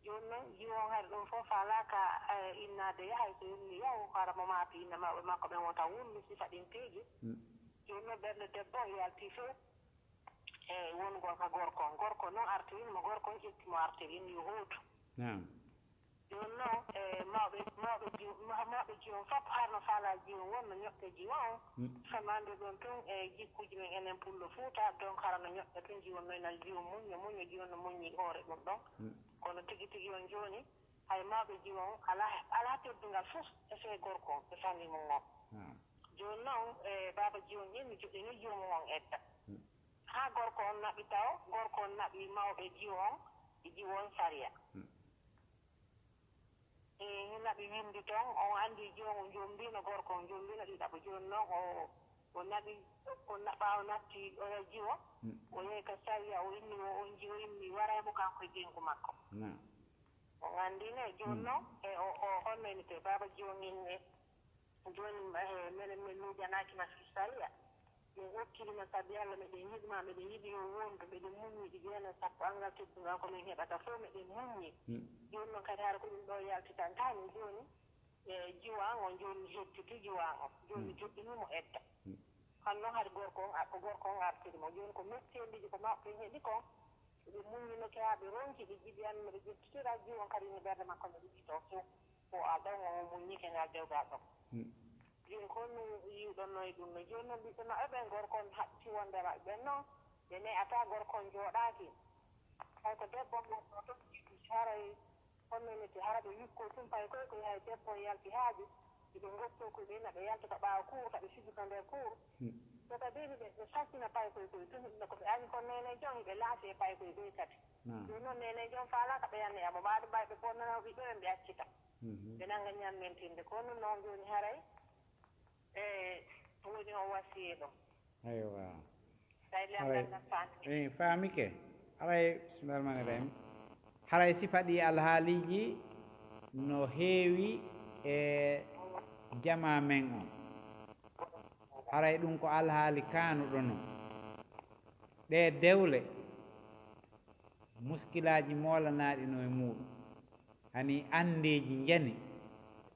Jooni noon, jiwo on hari ɗum fof faalaaka, eh, innaade yahay, so inni yahu, hara mo maapi inna mawɓe makko ɓen wota wullu sifa ɗin piiji. Mm. Jooni noon, ɓernde debbo on yalti fof e wongol ka gorko on. Gorko noon artirini mo, gorko on ƴetti mo artiri, inni yo hootu. Naam. Jooni noon, e mawɓe, mawɓe jiw-, ma-, mawɓe jiwo on fof harno faalaa jiwo on, wonno ñoƴƴa jiwo on. Mm. Famaande ɗon tun e jikkuuji men enen Pullo Fuuta, donc hara no ñoƴƴa tun jiwo on, no ina jiwo muñño, muñño jiwo on no muññi hoore ɗum ɗon. Mm. Kono tigi tigi on jooni, hay mawɓe jiwo on alaa, alaa teddungal fof e fee gorko on, e famille mum on. Mm. Jooni noon, e baaba jiwo on ƴeew, mi joɗɗini jiwo mum on edda. Mm. Haa gorko on naɓi taw, gorko on naɓi mawɓe jiwo on, e jiwo on sariya. Mm. E, hina ɓe winndi toon, on anndi joom, joom mbino gorko on, joom mbino ɗiɗaɓo. Jooni noon o, o naɓi, o na-, ɓaawo natti oya jiwo, mm, o yehi ka sariya, o inni o, on jiwo inni waray mo kanko e ɓeyngu makko. Naam. On anndi ne, jooni, mm, noon, e o, o, honno ene tee baaba jiwo ngel ne, Jooni, eh, menen min miijanaaki ma fii sariya. Min okkiri ma sabi Alla, miɗen yiɗi ma, miɗen yiɗi yo wondu, miɗen muññi ɗi jeena sappo, anngal teddungal ko min heɓata fof, miɗen muññi. Mm. Jooni noon kadi, hara ko ɗum ɗo yaltitantaa min jooni, eh, jiwo an on, jooni mi hettiti jiwo an on. Jooni mi, mm, joɗɗinii mo edda. Mm. Kono noon hari gorko on, a-, ko gorko on artiri mo. Jooni ko metteeliiji ko mawɓe heɓi kon, ɓe muññinoke haa ɓe ronki, ɓe jiɗi an, miɗo ƴettitira jiwo on kadi, ɓernde makko miɗo yiɗi toon fof. Ko a ɗon o muññike ngal dewgal ɗon. Mm. Jooni ko no yiwɗon no e ɗum no. Jooni noon ɓiɓɓe maɓɓe ɓen, gorko on haɓti wonde maɓɓe ɓen noon, ɓe ne'ataa, gorko on jooɗaaki. Hay ko debbo on wonno toon jiitu, haray honno neti, hara ɓe wikkoo tun paykoy ko yahay debbo on yalti haaju, hiɓe ngoppoo ko ɓe ina ɓe yalta ka ɓaawo kuur, ka ɓe fiji ka nder kuur. Mm. So kadi ɓe, ɓe faccina paykoy koy tun, ɓe ko ɓe ari kon neeneejo on, hiɓe laasi e paykoy ɓey kadi. Naam. Jooni noon neeneejo on faalaaka ɓe yanne amo, maa ɗum ɓay ɓe bonnanoo ɓiɓɓe ɓen ɓe accita. Mhm. Ɓe nanga ñammintinde. Kono noon jooni haray, e, woni o wasiyee ɗum. Aywa. Tawi haray, lamɗam ɗam faami. Eh, faamike. Haray, bismillahir rahmanir rahim. Haray sifa ɗi alhaaliiji no heewi e jamaa men on. Haray ɗum ko alhaali kaanuɗo non. Ɗee dewle, muskilaaji moolanaaɗi no e muuɗum. Hani anndeeji njani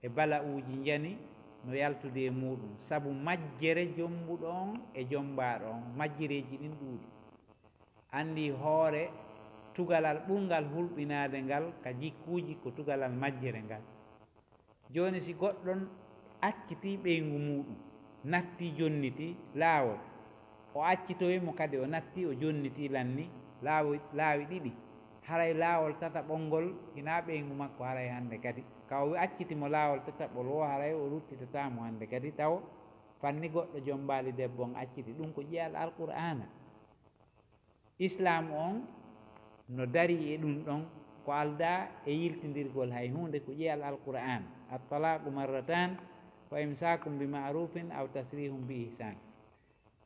e bala'uuji njani no yaltude e muuɗum, sabu majjere jommbuɗo on e jommbaaɗo on, majjereeji ɗin ɗuuɗi. Anndi hoore tugalal ɓurngal hulɓinaade ngal ka jikkuuji ko tugalal majjere ngal. Jooni, si goɗɗo accitii ɓeyngu muuɗum, nattii, jonnitii laawol, o accitoyi mo kadi, o nattii, o jonnitii, lanni laawi, laawi ɗiɗi, haray laawol tataɓol ngol hinaa ɓeyngu makko, haray hannde kadi ka o acciti mo laawol tataɓol woo, haray o ruttitataa mo hannde kadi, taw fanni goɗɗo jommbaali debbo on acciti. Ɗum ko ƴi'al Alqur'aana. Islaamu on no darii e ɗum ɗon, ko aldaa e yiltindirgol hay huunde, ko ƴe'al Alqur'aan: "At-talaaqu marrataan, fa imsaakum bi ma'ruufin aw tasriihun bi ihsaan."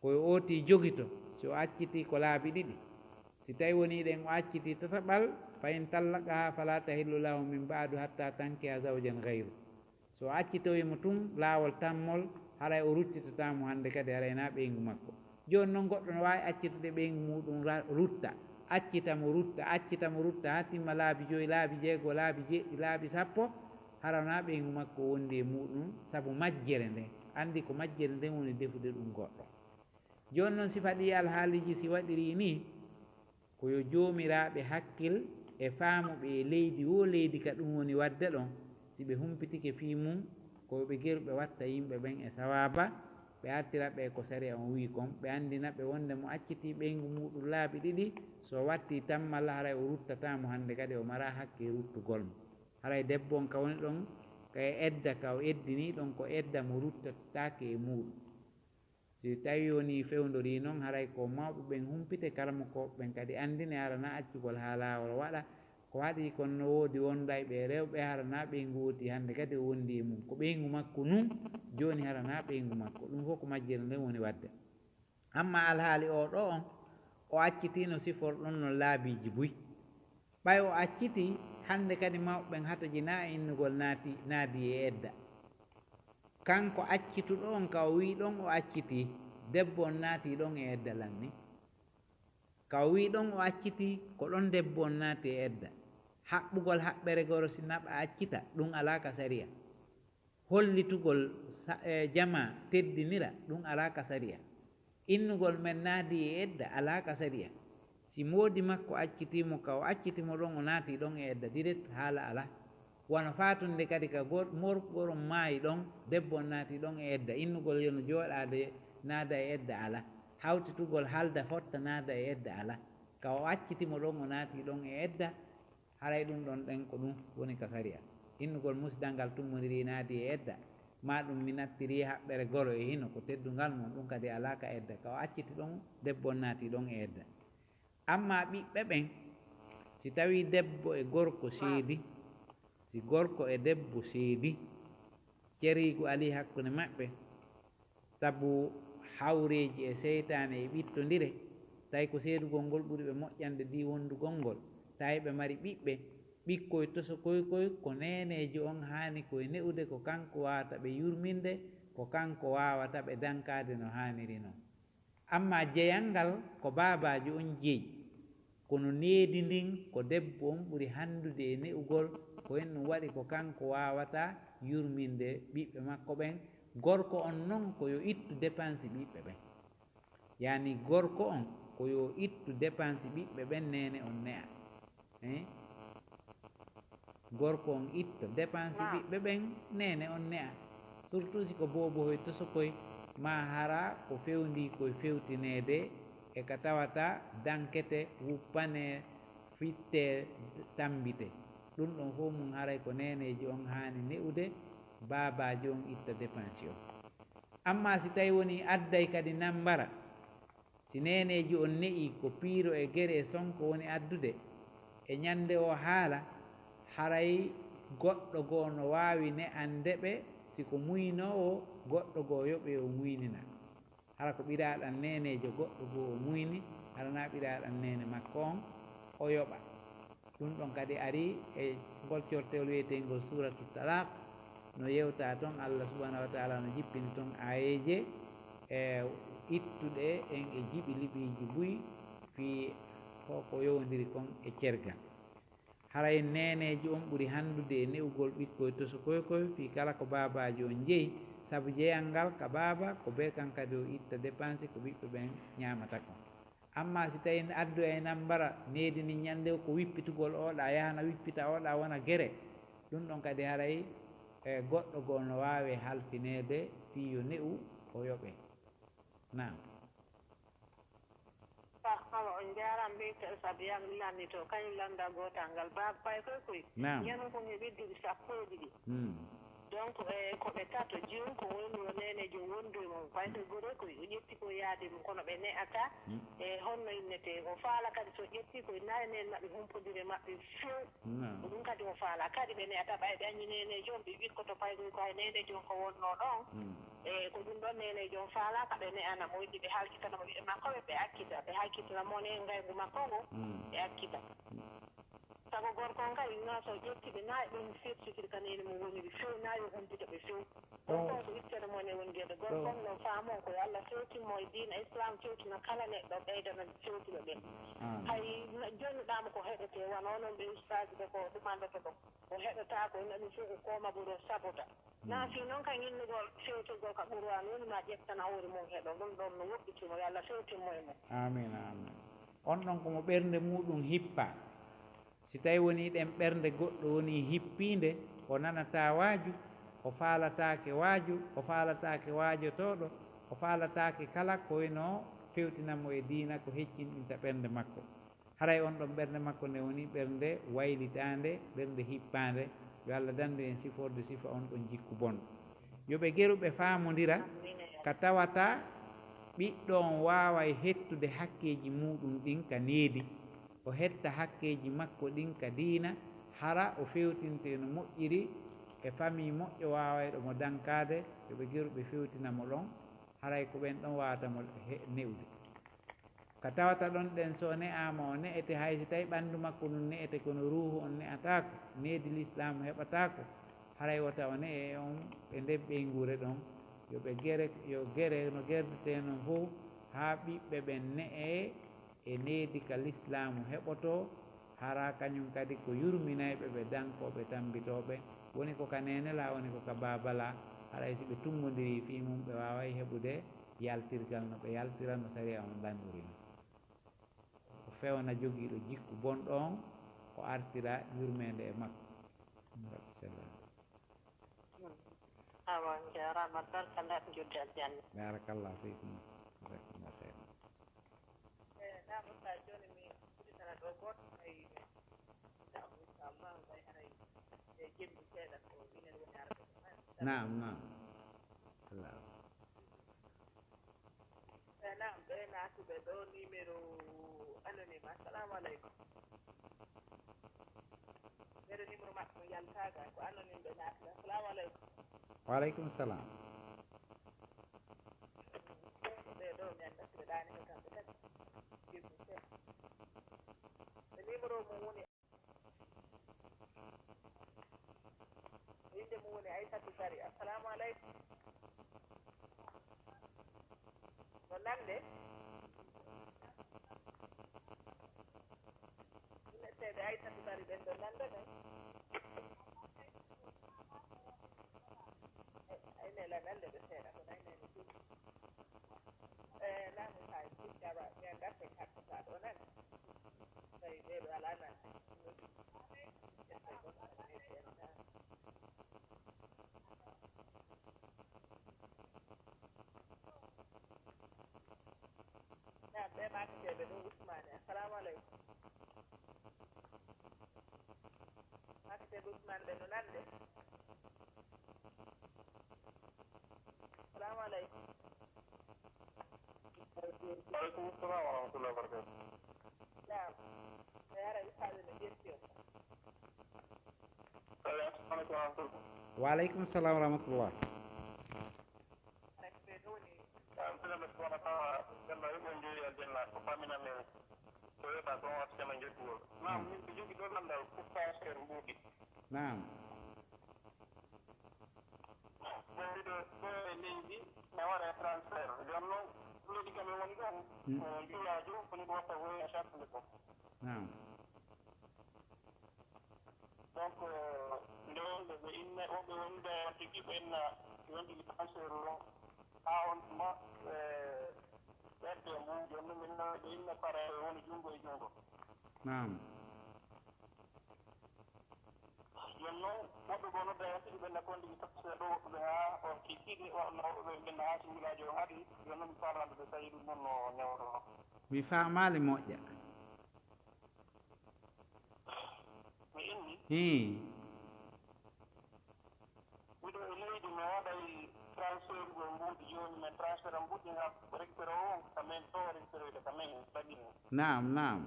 Ko yo ootii jogito, si o accitii ko laabi ɗiɗi. Si tawii wonii ɗen o accitii tataɓal, "fa in tallaqahaa falaa tahillu lahu min ba'du hattaa tankiha zawjan ghayru." So o accitoyii mo tun laawol tammol, haray o ruttitataa mo hannde kadi, haray naa ɓeyngu makko. Jooni non goɗɗo no waawi accitude ɓeyngu muuɗum ra-, rutta, accita mo rutta, accita mo rutta, haa timma laabi joyi, laabi jeego, laabi jeɗɗi, laabi sappo, hara naa ɓeyngu makko wondi e muuɗum, sabu majjere nden. Anndi ko majjere nden woni defude ɗum goɗɗo. Jooni non, sifa ɗii alhaaliiji si waɗirii nii, ko yo joomiraaɓe hakkil e faamuɓe e leydi woo leydi ka ɗum woni waɗde ɗon, si ɓe humpitike fii mum, ko yo ɓe geru ɓe watta yimɓe ɓen e sawaaba, ɓe artira ɓe ko sariya on wi'i kon, ɓe anndina ɓe wonde mo accitii ɓeyngu muuɗum laabi ɗiɗi, so wattii tammal, haray o ruttataa mo hannde kadi, o maraa hakke ruttugol mo. Haray debbo on ka woni ɗon, ka e edda ka o eddinii ɗon, ko edda mo ruttataake e muuɗum. Si tawii wonii fewndorii non, haray ko mawɓe ɓen humpite, karamokooɓe ɓen kadi anndine, hara naa accugol haa laawol waɗa. Ko haɗi kon no woodi wondayɓe e rewɓe, hara naa ɓeyngu wootii hannde kadi o wondi e mum. Ko ɓeyngu makko nun, jooni hara naa ɓeyngu makko. Ɗum fof ko majjere nden woni waɗde. Amma alhaali oo ɗoo on, o accitii no siforɗon non laabiiji buy. Ɓay o accitii, hannde kadi mawɓe ɓen hatojinaa e innugol naati, naadii e edda. Kanko accituɗo on, ka o wi'i ɗon o accitii, debbo on naatii ɗon e edda lanni. Ka o wi'i ɗon o accitii, ko ɗon debbo on naati e edda. Haɓɓugol haɓɓere goro si naɓa accita, ɗum alaa ka sariya. Hollitugol sa-, e, jamaa teddinira, ɗum alaa ka sariya. Innugol men naadii e edda alaa ka sariya. Si moodi makko accitii mo, ka o acciti mo ɗon, o naatii ɗon e edda direct, haala alaa. Wano faatunde kadi ka gor-, mor-, goro maayi ɗon, debbo on naatii ɗon e edda. Innugol yo no jooɗaade naada e edda alaa. Hawtitugol halda fotta naada e edda alaa. Ka o acciti mo ɗon, o naatii ɗon e edda, haray ɗum ɗon ɗen ko ɗum woni ka sariya. Innugol musidal ngal tummondirii naadii e edda, maa ɗum mi nattirii haɓɓere goro e hino, ko teddungal mum, ɗum kadi alaa ka edda. Ka o acciti ɗon, debbo on naatii ɗon e edda. Amma ɓiɓɓe ɓen, si tawii debbo e gorko seedi, si gorko e debbo seedi, ceriigu alii hakkunde maɓɓe, sabu hawreeji e seytaane e ɓittondire, tawi ko seedugol ngol ɓuri ɓe moƴƴande dii wondugol ngol, tawi ɓe mari ɓiɓɓe, ɓikkoy tosokoy koy, ko neeneejo on haani koy ne'ude, ko kanko waawata ɓe yurminde, ko kanko waawata ɓe dankaade no haaniri non. Amma jeyal ngal ko baabaajo on jeyi, kono needi ndin ko debbo on ɓuri hanndude e ne'ugol, ko en ɗum waɗi ko kanko waawata yurminde ɓiɓɓe makko ɓen. Gorko on non ko yo ittu depansi ɓiɓɓe ɓen. Yaani gorko on ko yo ittu depansi ɓiɓɓe ɓen, neene on ne'a. Eh? Gorko on itto dépense ɓiɓɓe ɓen, neene on ne'a. Surtout si ko boobohoy tosokoy, maa hara ko fewndii koy fewtineede e ka tawata dankete, wuppane, fitte, tambite. Ɗum ɗon fof mum haray ko neeneeji on haani ne'ude, baabaaji on itta dépense on. Amma si tawi woni adday kadi nambara, si neeneeji on ne'ii ko piiro e gere e sonko woni addude e ñannde o haala, haray goɗɗo goo no waawi ne'ande ɓe, si ko muynoowo, goɗɗo goo yoɓee o muynina. Hara ko ɓiraaɗan neeneejo goɗɗo goo o muyni, hara naa ɓiraaɗan neene makko on o yoɓa. Ɗum ɗon kadi arii e ngol cortewol wiyeteengol Suuratu Talaaq, no yewta ton, Allah subhaanahu wa taala no jippini ton aayeeje e ittuɗe en e jiɓi liɓiiji buy fii ko, ko yowondiri kon e cergal. Haray neeneejo on ɓuri hanndude e ne'ugol ɓikkoy tosokoy koy fii kala ko baabaajo on jeyi, sabu jeyal ngal ka baaba ko bee kan kadi o itta depansi ko ɓiɓɓe ɓen ñaamata kon. Amma si tawii addu e nambara needi ndin ñannde ko wippitugol oɗa, yahana wippita oɗa wona gere, ɗum ɗon kadi haray, e, goɗɗo goo no waawi halfineede fii yo ne'u o yoɓe. Naam. Marhaba, on njaaraama ɓe, sabu yam lanni to, kañum lannda gootal ngal. Baaba Pay koy koy, naam, ñande ko mi ɓeddiri sappo e ɗiɗi. Hmm. Donc, e ko ɓe tato, jooni ko woni o neeneejo wondu e mum, Pay koy goro koy, o ƴetti ko yaade mum, kono ɓe ne'ataa. Mm. E honno innetee? O faala kadi so ƴetti ko nayi neen maɓɓe humpondire maɓɓe few. Naam. Ko ɗum kadi o faala. Kadi ɓe ne'ataa ɓay ɓe añi neeneejo on, ɓe wi'it ko to paygoy ko hay neeneejo on ko wonnoo ɗon. Mm. E ko ɗum ɗon neeneejo on faalaaka ɓe ne'ana mo, wi'i ɓe halkitana mo ɓiɓɓe makko ɓe, ɓe accita, ɓe halkitana mo ne ngayngu makko ngu, mm, ɓe accita. Mm. Sabu gorko on kay, no so ƴetti ɓe, na e ɗum firti firka neene mum woniri few, na yo humpito ɓe few. Oh. Gorko on ko ittana mo ne woni gede. Gorko on no faamo ko yo Allah fewtin mo e diina Islam, fewtina kala neɗɗo, ɓeydana fewtuɓe ɓe. Amin. Hay na-, jonnuɗaa mo ko heɗetee, wano onon ɓe ustaaji ɓe ko ɗumandoto ɗo. O heɗotaako, ina ɗum fof ko kooma ɓuro sabota. Mm. Na fii noon ka ñinnugol fewtugol ka Qur'aan woni ma ƴettana hoore mum heɗo. Ɗum ɗoon no woɗɗitii mo, yo Allah fewtin mo e mum. Amin, amin. On ɗon ko mo ɓernde muuɗum hippaa. Si tawi wonii ɗen ɓernde goɗɗo wonii hippiinde, o nanataa waaju, o faalataake waaju, o faalataake waajotooɗo, o faalataake kala ko wayno fewtina mo e diina ko heccinɗinta ɓernde makko. Haray on ɗon ɓernde makko nde woni ɓernde waylitaande, ɓernde hippaande. Yo Allah dandu en sifoorde sifa on ɗon jikku bonɗo. Yo ɓe geru ɓe faamondira ka tawata ɓiɗɗo on waaway hettude hakkeeji muuɗum ɗin ka needi. O hetta hakkeeji makko ɗin ka diina, hara o fewtinte no moƴƴiri e famii moƴƴo waawayɗo mo dankaade, yo ɓe geru ɓe fewtina mo ɗon, haray ko ɓen ɗon waawata mo he-, ne'ude. Ka tawata ɗon ɗen, so o ne'aama, o ne'ete, hay si tawi ɓanndu makko ndun ne'ete, kono ruuhu on ne'ataako, needi Lislaamu heɓataako, haray wota o ne'e on e nder ɓeynguure ɗon, yo ɓe gere, yo gere no gerdetee non fow, haa ɓiɓɓe ɓen ne'ee e needi ka Lislaamu heɓotoo, hara kañum kadi ko yurminayɓe ɓe, dankooɓe, tammbitooɓe, woni ko ka neene laa, woni ko ka baaba laa, haray si ɓe tummondiri fii mum, ɓe waaway heɓude yaltirgal no ɓe yaltira no sariya on lanndiri non. O fewna jogiiɗo jikku bonɗo on, o artira yurmeende e makko. Rabbi sallam. Awa, on njaaraama, barka, ndaa ko njoddi aljanna. Barakallahu fiikum. Jazakumullahu khairan. E, naam, Oustaz, jooni mi udditana ɗo gooto, tawi, naam, inchallah, tawi haray e jemma seeɗa ko minen woni arɓe. Naam, naam. Allahu. E, naam, ɓe naatuɓe ɗo numéro anonyme. Assalamu aleykum. Ɓeɗo numéro maɓɓe mo yaltaaka, ko anonyme ɓe naatata. Assalamu aleykum. Wa aleykum salam. Ɓe ɗo mi anndaa si ɓe ɗaani ko kamɓe kadi. Ɓe numéro mum woni Innde mum woni Aysatu Bari. Assalamu aleykum. No nande? Ine seede Aysatu Bari ɓen ɗo nande men. Ay, ay, nela nande ɓe seeɗa, kono ay, nela ɗum. E, nanu kay, sikka ba, mi anndaa ko kattata ɗo nan. Tawi ɓeeɗo alaa nan. Naam, ɓe maakateeɓe ɗo Usmaane. Assalamu aleykum. Maakateeɓe Usmaane ɓe no nande? Salamu aleykum. Wa aleykum salam wa rahmatullahi wa barakatuh. Naam. Mi ara ustaade no jetti on. Assalamu aleykum wa rahmatullah. Wa aleykum salam wa rahmatullah. Ara ko ɓe ɗo ni. Naam, salamu aleykum wa rahmatullah. Yalla yo ɓe njooɗi aljanna. Ko famina men. Ko wiyata ko on watta jama jokkugol. Naam, min ko jogii ɗo landal pour transfert mbuuɗi. Naam. Wondude ɗo e leydi, mi waɗa e transfert. Jooni noon, leydi kam e woni ɗon, mm, ko juulaajo, woni ko watta voyage hakkunde fof. Naam. Donc, nde wonde ɓe inna, woɓɓe wonde tigi ɓe inna, wonde transfert o, haa on tuma, e, ɓerde mum, jooni noon min inna, ɓe inna para e woni junngo e junngo. Naam. Jooni noon, woɓɓe goo nodda heen tigi ɓe nna konndi tafsir ɗo, woɓɓe ɓe haa o kiikiiɗe, wonno woɓɓe ɓe nna haa singilaaji o haɗi. Jooni noon, mi faamaani ɓe tawi ɗum noon no ñawroo. Mi faamaali moƴƴa. Mi inni? Hii. Miɗo e leydi, mi waɗay Tan soodugol mbuuɗi jooni, men transfert mbuuɗi haa récupéré o on, ka men ɗo récupéré ka men, ɓaɗi men. Naam, naam.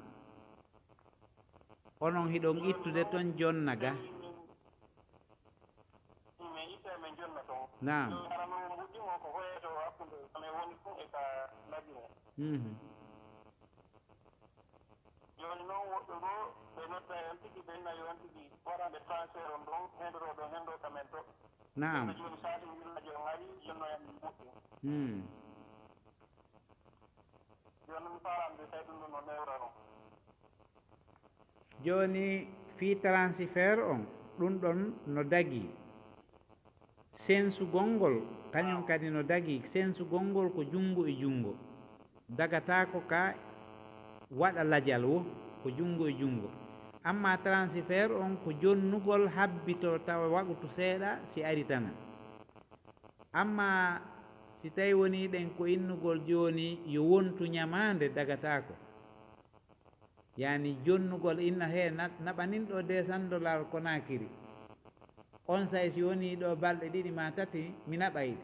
Onon hiɗon ittude ton jonna ga? Min itta men jonna ton. Naam. Jooni hara non mbuuɗi mo ko hoyeto hakkunde ka men woni tun e ka ɓaɗi men. Mhm. Jooni noon woɓɓe goo, ɓe nodda e on tigi, ɓe inna yo on tigi waɗande transfert on ɗon, hendo ɗo ɗon, hendo ka men to. Naam. Ɓe jooni saati willaji on ari, jonno en mbuuɗi. Hmm. Jooni mi faalaande tawi ɗum ɗum no newra ɗum. Jooni fii transfert on, ɗum ɗon no dagii. Sensugol ngol, kañum kadi no dagii. Sensugol ngol ko junngo e junngo. Dagataako ka waɗa lajal wo, ko junngo e junngo. Amma transfert on ko jonnugol habbito tawa waqtu seeɗa si ari tana. Amma si tawi wonii ɗen ko innugol jooni yo wontu ñamaande, dagataako. Yaani jonnugol inna hee na-, naɓanin ɗo deux cents dollars Konaakiri. Onsay si wonii ɗo balɗe ɗiɗi maa tati, mi naɓay ɗi.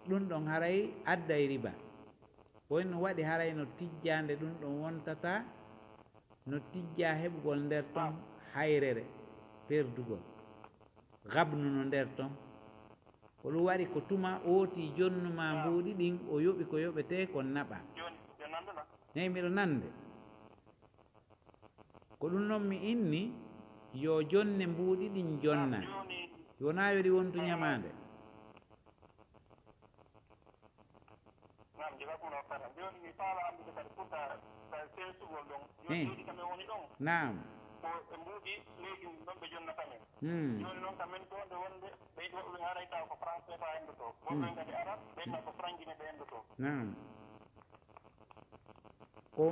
Ɗum ɗon haray adday riba. Ko ɗum waɗi haray no tijjaande ɗum ɗon wontata, no tijjaa heɓugol nder ton hayrere, perdugol. Gabnu no nder ton. Ko ɗum waɗi ko tuma ooti jonnu maa mbuuɗi ɗin, o yoɓi ko yoɓetee kon naɓa. Jooni, jooni nande na? Eey, miɗo nande. Ko ɗum non mi inni, yo jonne mbuuɗi ɗin jonna. Naam, jooni. Wonaa yo ɗi wontu ñamaande. Naam, jazakumullahu khairan. Jooni mi faala anndude kadi pour ka, ka sensugol ɗon. Jooni, eh, leydi ka men woni ɗon. Naam. Ko e mbuuɗi leydi ndin ɗon ɓe jonnata men. Hmm. Jooni noon ka men ɗo nde wonde, ɓeydi woɓɓe ɓe haray taw ko franc C F A enndotoo. Woɓɓe, hmm, kadi ara, ɓe taw ko franc Guinée ɓe enndotoo. Naam. Ko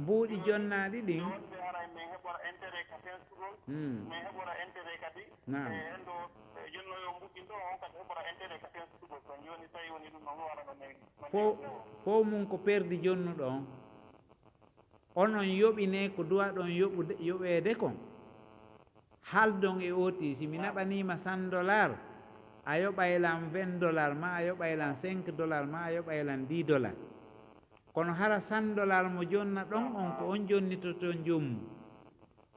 mbuuɗi jonnaaɗi ɗin. Wonde haray min heɓora intérêt ka sensugol, hmm, min heɓora intérêt kadi, naam, e hendo, e jonno yo mbuuɗi ɗo, on kadi heɓora intérêt ka sensugol. Kono jooni tawi woni ɗum noon, wara no newi, no fow, newi. Fow mum ko perdi jonnuɗo on. Onon yoɓinee ko duwaɗon yoɓude, yoɓeede kon. Haaldon e ooti, si mi naɓaniima cent dollars, a yoɓay lan vingt dollars, maa a yoɓay lan cinq dollars, maa a yoɓay lan dix dollars. Kono hara cent dollars mo jonna ɗon on, ko on jonnitoto joom mum.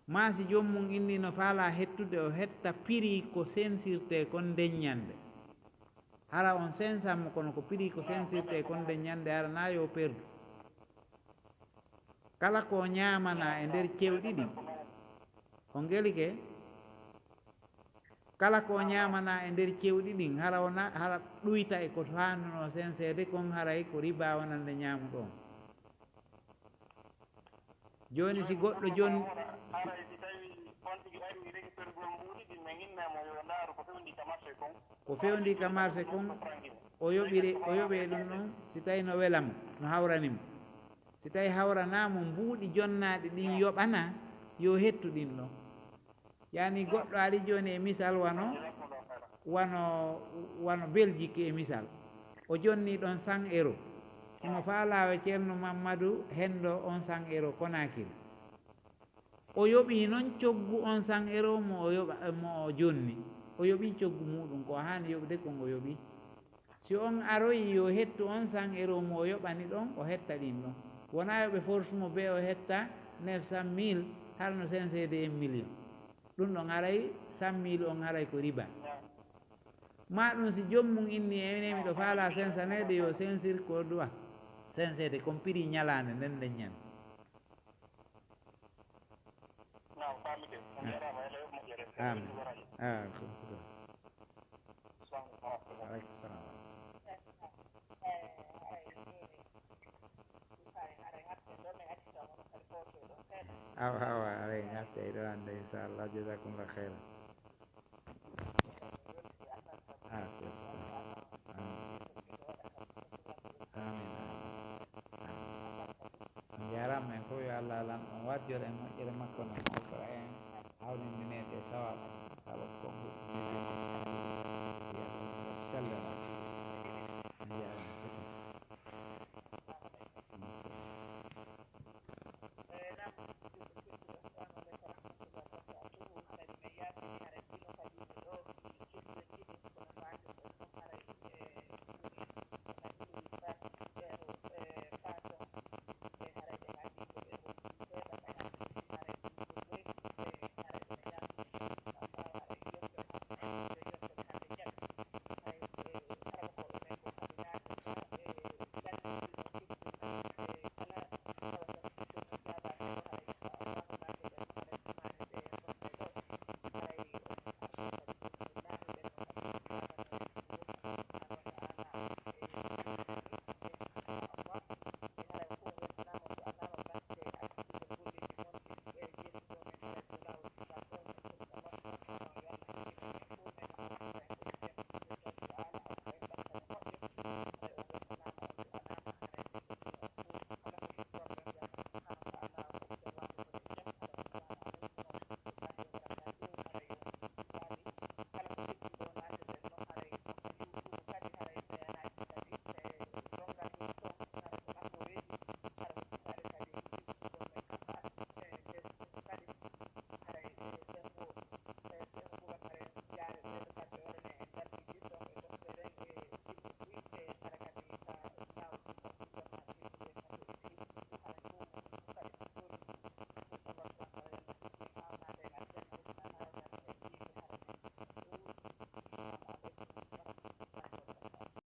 Maa si joom mum inni no faalaa hettude, o hetta prix ko sensirtee kon nden ñande. Hara on sensan mo, kono ko prix ko sensirtee kon nden ñande, hara na yo perdu. Kala ko ñaamanaa e nder cewɗi ɗin, on gelike? Kala ko ñaamanaa e nder cewɗi ɗin, hara wona, hara ɗuyta e ko faanduno senseede kon, haray ko riba wonande ñaamuɗo on. Jooni si goɗɗo jon- Haray si tawi on tigi ari récupérgol mbuuɗi ɗin, min inna mo yo ndaaru ko fewndi ka marché kon. Ko fewndi ka marché kon, o yoɓire, o yoɓe ɗum ɗon, si tawi no wela mo, no hawrani mo. Si tawi hawranaa mo mbuuɗi jonnaaɗi ɗin yoɓana, yo hettu ɗin ɗon. Yaani goɗɗo ari jooni e misal wano, wano, wano Belgique e misal. O jonni ɗon cent euro. Himo faalaa yo Ceerno Mammadu hendo on cent euro Konaakiri. O yoɓii non coggu on cent euro mo o yoɓa, mo o jonni. O yoɓii coggu muuɗum, ko o haani yoɓude kon o yoɓii. Si on aroyi yo hettu on cent euro mo o yoɓani ɗon, o hetta ɗin ɗon. Wonaa yo ɓe force mo bee o hetta neuf cent mille, hara no senseede un million. Ɗum ɗon haray cent mille on haray ko riba. Maa ɗum si joom mum inni, enen miɗo faalaa sensaneede, yo sensir ko duwa senseede kon prix ñalaande nden nden ñande. Naam, faamike. On jaraama, Allah yoɓ moƴƴere. Amin. Amin. Ah, ko ɗum. Assalamu alaikum. Wa alaikum salam. Awa, awa, aray, ngarte e ɗo hannde, inchallah. Jazakumullah khairan. Ah, ko, ko. Amin. Amin, amin. Amin. On njaaraama, en fof yo Allah alan on waajor en moƴƴere makko no.